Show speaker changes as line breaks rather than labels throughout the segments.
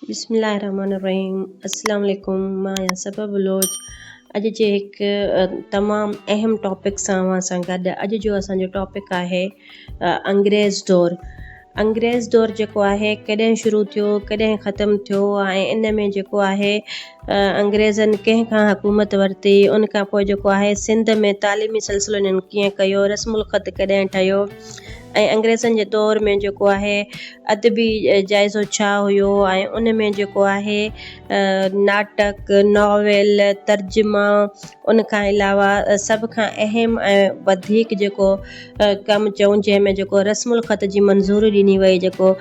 بسم الله الرحمن الرحيم السلام عليڪم مان آهيان صبا بلوچ اڄ جي هڪ تمام اهم ٽاپڪ سان اوهان سان گڏ اڄ جو اسان جو ٽاپڪ آهي انگريز دور انگريز دور جيڪو آهي ڪڏهن شروع ٿيو ڪڏهن ختم ٿيو ۽ ان ۾ جيڪو آهي انگريزن ڪنهن کان حڪومت ورتي ان کان پوء جيڪو آهي سنڌ ۾ تعليمي سلسلو انهن ڪيئن ڪيو رسم الخط ڪڏهن ٺهيو ۽ انگريزن جي دور ۾ جيڪو آهي ادبي جائزو ڇا هيو ۽ ان ۾ جيڪو آهي ناٽڪ، ناول، ترجما ان کان علاوه سڀ کان اهم ۽ وڌيڪ جيڪو ڪم چئون جنهن ۾ جيڪو رسم الخط جي منظوري ڏني وئي جيڪو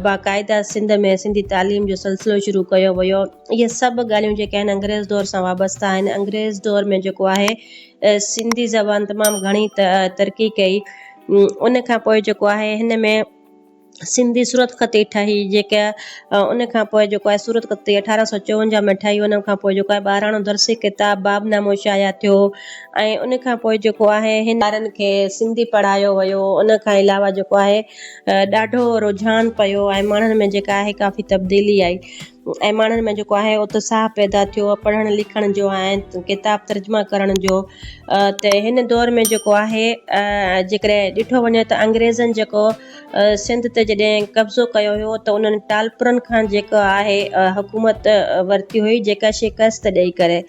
باقاعده سنڌ ۾ سنڌي تعليم جو سلسلو شروع ڪيو ويو اهي سڀ ڳالهيون جيڪي آهن انگريز دور سان وابسته آهن انگريز دور ۾ جيڪو آهي سنڌي زبان تمام گهڻي ترقي ڪئي ان کان پوء جيڪو آهي هن ۾ سنڌي صورتخطي ٺهي جيڪا ان کان پوء جيڪو آهي صورتخطي اٺارهن سو چوونجاهه ۾ ٺهي ان کان پوء جيڪو آهي ٻاراڻو درسي ڪتاب باب نامو شايع ٿيو ۽ ان کان پوء جيڪو آهي هن ٻارن کي سنڌي پڙهايو ويو ان کان علاوه جيڪو آهي ڏاڍو رجحان پيو ۽ ماڻهن ۾ جيڪا آهي ڪافي تبديلي آئي ۽ ماڻهن ۾ جيڪو آهي اتساهه پيدا ٿيو پڙهڻ لکڻ جو ۽ ڪتاب ترجما ڪرڻ جو ته هن دور ۾ جيڪو آهي جيڪڏهن ڏٺو وڃي ته انگريزن جيڪو سنڌ تي جڏهن قبضو ڪيو هيو ته انهن ٽالپرن کان جيڪو آهي حڪومت ورتي هئي جيڪا شڪست ڏئي ڪري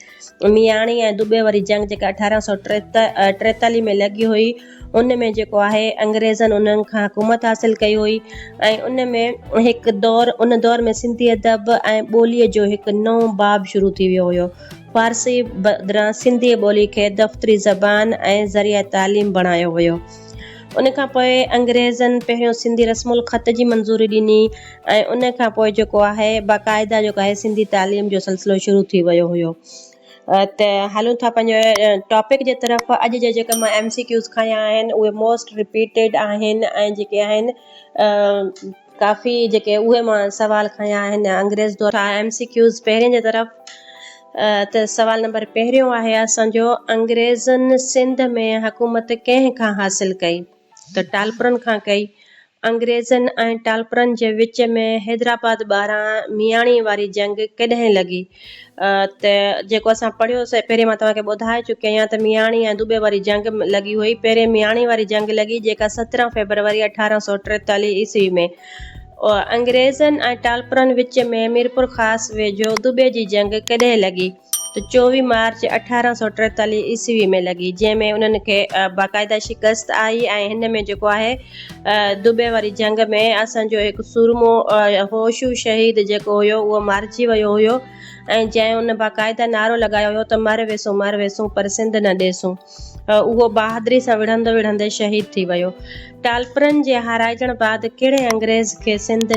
مياڻي ۽ دٻي واري جنگ جيڪا اٺارهن سؤ ٽيتاليهه ۾ لڳي هئي ان ۾ جيڪو آهي انگريزن انهن کان حڪومت حاصل ڪئي هئي ۽ ان ۾ هڪ دور ان دور ۾ سنڌي ادب ۽ ٻوليء جو هڪ نئون باب شروع ٿي ويو هيو. فارسي بدران سنڌي ٻولي کي دفتري زبان ۽ ذريعه تعليم بڻايو ويو. ان کان پوء انگريزن پهريون سنڌي رسم الخط جي منظوري ڏني ۽ ان کان پوء جيڪو آهي باقاعده جيڪو آهي سنڌي تعليم جو سلسلو شروع ٿي ويو هيو. ته هلون ٿا پنهنجي ٽاپڪ جي طرف اڄ جا جيڪا مان ايم سي ڪيوز کنيا آهن اهي موسٽ رپيٽيڊ آهن ۽ جيڪي آهن ڪافي جيڪي اهي مان سوال کنيا آهن انگريز دور ايم سي ڪيوز پهرين جي طرف ته سوال نمبر پهريون آهي اسان جو انگريزن سنڌ ۾ حڪومت ڪنهن کان حاصل ڪئي ته ٽالپرن کان ڪئي انگريزن ۽ ٽالپرن جي وچ ۾ حيدرآباد ٻاهران مياڻي واري جنگ ڪڏهن لڳي ته جيڪو اسان پڙهيو سي پهرين مان توهان کي ٻڌائي چڪي آهيان ته مياڻي ۽ دٻي واري جنگ لڳي هئي پهرين مياڻي واري جنگ لڳي جيڪا 17 فيبروري 1843 عيسوي ۾ انگريزن ۽ ٽالپرن وچ ۾ ميرپورخاص ويجهو دٻي جي جنگ ڪڏهن لڳي ته 24 مارچ 1843 عيسوي ۾ لڳي، جنهن ۾ انهن کي باقاعده شڪست آئي ۽ هن ۾ جيڪو آهي دٻي واري جنگ ۾ اسان جو هڪ سورمو هوشو شهيد جيڪو هيو اهو مارجي ويو هيو ۽ جنهن ان باقاعده نعرو لڳايو هيو ته مر ويسون مر ويسون پر سنڌ نه ڏيسون اهو بهادري سان وڙهندي وڙهندي شهيد ٿي ويو. ٽالپرن جي هارائجڻ بعد ڪهڙي انگريز کي سنڌ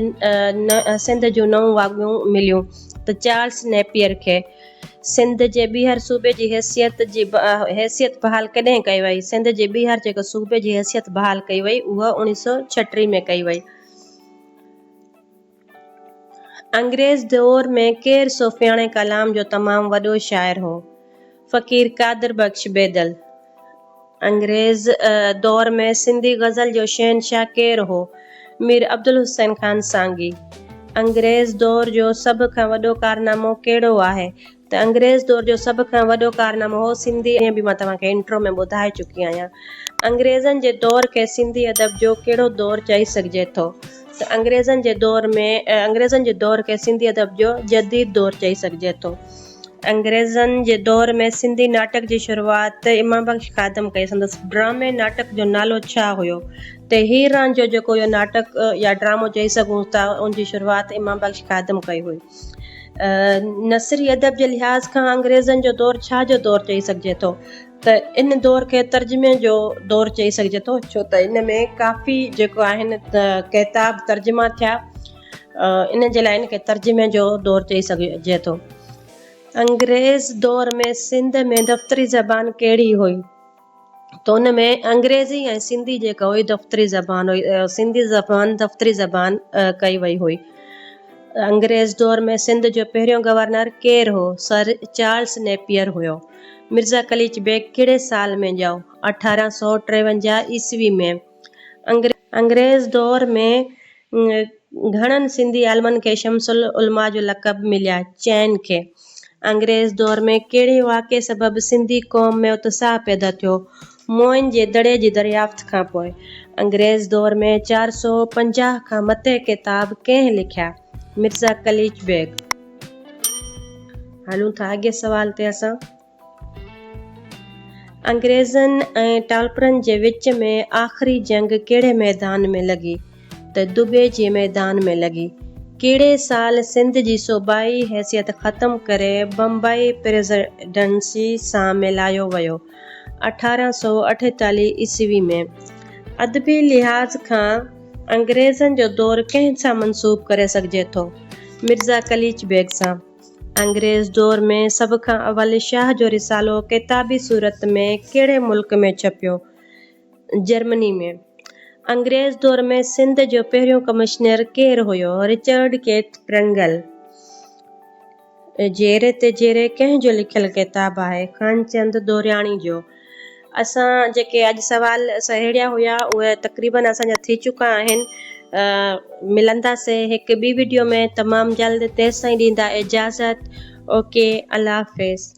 سنڌ جون نئون واڳون مليون؟ ته چارلس نيپئر کي سنڌ جي ٻيهر صوبي جي حيثيت جي حيثيت بحال ڪڏهن ڪئي وئي؟ سنڌ جي ٻيهر جيڪا صوبي جي حيثيت بحال ڪئي وئي اها اوڻيهه سؤ ڇٽيهه ۾ ڪئي وئي. انگريز دور ۾ ڪير صوفياڻي ڪلام جو تمام وڏو شاعر هو؟ فقير قادر بخش بيدل. انگريز دور ۾ سنڌي غزل جو شهنشاهه ڪير هو؟ مير عبدالحسين خان سانگي. انگريز دور جو سڀ کان وڏو ڪارنامو ڪهڙو آهي؟ ته انگريز دور جو سڀ کان وڏو ڪارنامو هو سنڌي ائين به مان توهان کي انٽرو ۾ ٻڌائي چڪي آهيان. انگريزن جي دور کي سنڌي ادب جو ڪهڙو دور چئي سگهجي ٿو؟ ته انگريزن جي دور ۾ انگريزن جي دور کي سنڌي ادب جو جديد دور چئي سگهجي ٿو. انگريزن جي دور ۾ سنڌي ناٽڪ جي شروعات امام بخش خادم ڪئي. سندس ڊرامي ناٽڪ جو نالو ڇا هيو؟ ته هير رانجهو جيڪو اهو ناٽڪ يا ڊرامو چئي سگهون ٿا ان جي شروعات امام بخش خادم ڪئي هئي. نثري ادب جي لحاظ کان انگريزن جو دور ڇا جو دور چئي سگهجي ٿو؟ ته ان دور کي ترجمي جو دور چئي سگهجي ٿو ڇو ته ان ۾ ڪافي جيڪو آهن ڪتاب ترجما ٿيا ان جي لاء ان کي ترجمي جو دور چئي سگهجي ٿو. انگريز دور ۾ سنڌ ۾ دفتري زبان ڪهڙي هئي؟ ته ان ۾ انگريزي ۽ سنڌي جيڪا هئي دفتري زبان هئي سنڌي زبان دفتري زبان ڪئي وئي هئي. انگريز دور ۾ سنڌ جو پهريون گورنر ڪير هو؟ سر چارلس نيپيئر هيو. مرزا قليچ بيگ ڪهڙي سال ۾ ڄائو؟ 1853 عيسوي ۾. انگريز دور ۾ گهڻن سنڌي عالمن کي شمس العلماء جو لقب مليا؟ چئن کي. انگريز دور ۾ ڪهڙي واقعي سبب سنڌي قوم ۾ اتساهه پيدا ٿيو؟ موئن جي دڙي جي دريافت کان پوء. انگريز دور ۾ 450 کان مٿي ڪتاب ڪنهن لکيا؟ مرزا قليچ بيگ. هلون ٿا اڳئين سوال تي اسان. انگريزن ۽ ٽالپرن جي وچ ۾ آخري جنگ ڪهڙي ميدان ۾ لڳي؟ ته دبي جي ميدان ۾ لڳي. ڪهڙي سال سنڌ جي صوبائي حيثيت ختم ڪري بمبئي پريزيڊنسي سان ملايو ويو؟ 1848 عيسوي ۾. ادبي لحاظ کان انگريزن جو دور ڪنهن سان منسوب ڪري سگهجي ٿو؟ مرزا قليچ بيگ سان. انگريز دور ۾ سڀ کان اول شاهه جو رسالو ڪتابي صورت ۾ ڪهڙي ملڪ ۾ ڇپيو؟ جرمني ۾. انگريز دور ۾ سنڌ جو پهريون ڪمشنر ڪير هيو؟ Richard Keith Pringle. جيري تي جيري ڪنهن جو لکيل ڪتاب آهي؟ خانچند دورياڻي جو. اسان جيڪي اڄ سوال سهيڙيا هيا اهي تقريبن اسان جا ٿي چڪا آهن ملنداسين هڪ ٻي وڊيو ۾ تمام جلد تيستائين ڏيندا اجازت اوڪي الله حافظ.